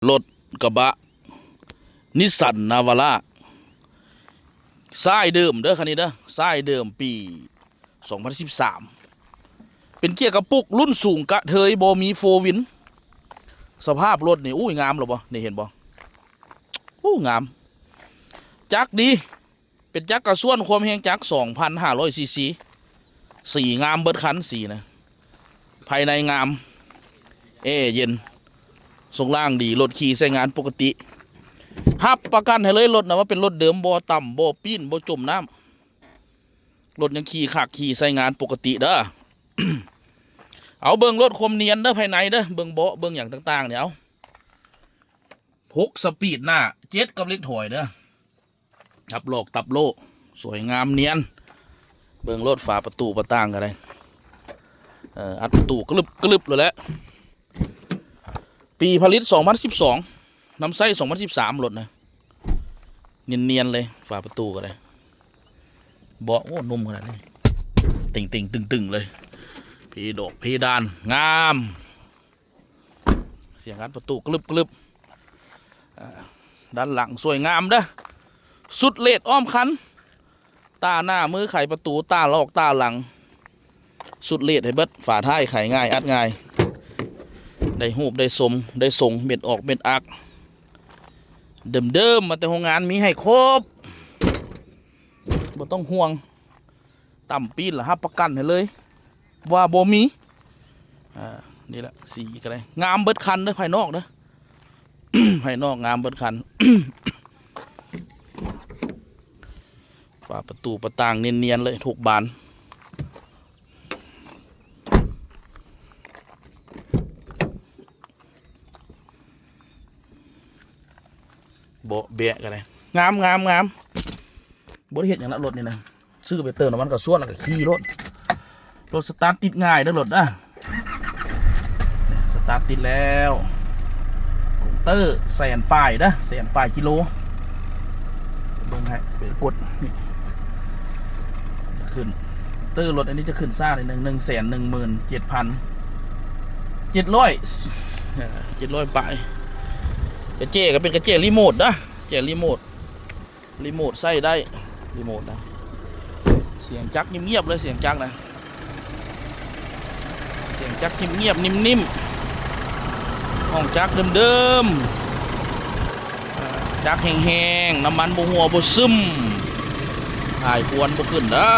ລົດກະບະນິສສັນນາວາຣາ ຊາຍເດີມເດີ ຄັນນີ້ເດີ ຊາຍເດີມປີສອງພັນສິບສາມ ເປັນເກຍກະປຸກລຸ້ນສູງກະເທີຍ ບໍ່ມີໂຟວິນ. ສະພາບລົດນີ້ ໂອ້ຍ ງາມແລ້ວບໍ່ ນີ້ເຫັນບໍ່ ໂອ້ ງາມ ຈັກດີ. ເປັນຈັກກະຊວນ ຄວາມແຮງຈັກສອງພັນຫ້າຮ້ອຍຊີຊີ ສີງາມເບິດຄັນ ສີນະ ພາຍໃນງາມ ແອເຢັນ ຊ່ວງລ່າງດີ ລົດຂີ່ໃຊ້ງານປົກກະຕິ ຮັບປະກັນໃຫ້ເລີຍ ລົດນະວ່າເປັນລົດເດີມ ບໍ່ຕຳ ບໍ່ປີ້ນ ບໍ່ຈົມນ້ຳ ລົດຍັງຂີ່ຄັກ ຂີ່ໃຊ້ງານປົກກະຕິເດີ. ເອົາ ເບິ່ງໂລດຄວາມນຽນເດີ ພາຍໃນເດີ ເບິ່ງເບາະ ເບິ່ງຫຍັງຕ່າງໆນີ້ ເອົາ ຫົກສະປີດໜ້າ ເຈັດກັບເລັກຖອຍເດີ. ຕັບຫຼອກຕັບໂລ ສວຍງາມນຽນ ເບິ່ງໂລດ ຝາປະຕູປະຕ່າງກໍໄດ້ ເອີ ອັດປະຕູກະລຶບກະລຶບໂລດແຫຼະ. ປີຜະລິດສອງພັນສິບສອງ ນຳໃຊ້ສອງພັນສິບສາມ ໂລດນະ ນຽນໆເລີຍ ຝາປະຕູກໍໄດ້ ເບາະ ໂອ້ ນຸ່ມຂະໜາດນີ້ ເຕັງໆຕຶງໆເລີຍ ເພດອກເພດານງາມ. ສຽງອັດປະຕູກະລຶບກະລຶບ ເອີ ດ້ານຫຼັງສວຍງາມເດີ ສຸດເລດອ້ອມຄັນ ຕາໜ້າ ມືໄຂປະຕູ ຕາຫຼອກຕາຫຼັງ ສຸດເລດໃຫ້ເບິດ ຝາທ້າຍໄຂງ່າຍອັດງ່າຍ ໄດ້ຮູບໄດ້ຊົມໄດ້ຊົງ ເມັດອອກເມັດອັກ ເດີມໆ ມາແຕ່ໂຮງງານມີໃຫ້ຄົບ ບໍ່ຕ້ອງຫ່ວງ. ຕຳປີ້ນລະຮັບປະກັນໃຫ້ເລີຍວ່າບໍ່ມີ. ອ່າ ນີ້ລະ ສີກໍໄດ້ ງາມເບິດຄັນເດີ ພາຍນອກເດີ ພາຍນອກງາມເບິດຄັນ ຝາປະຕູປະຕ່າງນຽນໆເລີຍ ທຸກບານ. ເບາະແບະກໍໄດ້ ງາມໆໆ ບໍ່ໄດ້ເຮັດຫຍັງນະ ລົດນີ້ນະ ຊື້ໄປເຕີມນ້ຳມັນເຂົ້າສວນ ແລ້ວກໍຂີ່ໂລດ ລົດສະຕາດຕິດງ່າຍເດີ ລົດນະ ສະຕາດຕິດແລ້ວ ກົງເຕີແສນປາຍເດີ ແສນປາຍກິໂລ ເບິ່ງໃຫ້ ໄປກົດນີ້ ຂຶ້ນ ເຕີລົດອັນນີ້ຈະຂຶ້ນຊ້າໜ້ອຍໜຶ່ງ ໜຶ່ງແສນໜຶ່ງໝື່ນເຈັດພັນເຈັດຮ້ອຍ ເອີ ເຈັດຮ້ອຍປາຍ. ກະແຈກໍເປັນກະແຈຣີໂມດນະ ແຈຣີໂມດ ຣີໂມດໃຊ້ໄດ້ ຣີໂມດນະ. ສຽງຈັກງຽບໆເລີຍ ສຽງຈັກນະ ສຽງຈັກງຽບໆ ນິ້ມໆ ຫ້ອງຈັກເດີມໆ ເອີ ຈັກແຫ້ງໆ ນ້ຳມັນບໍ່ຮົ່ວບໍ່ຊຶມ ຫາຍຄວນບໍ່ຂຶ້ນເດີ.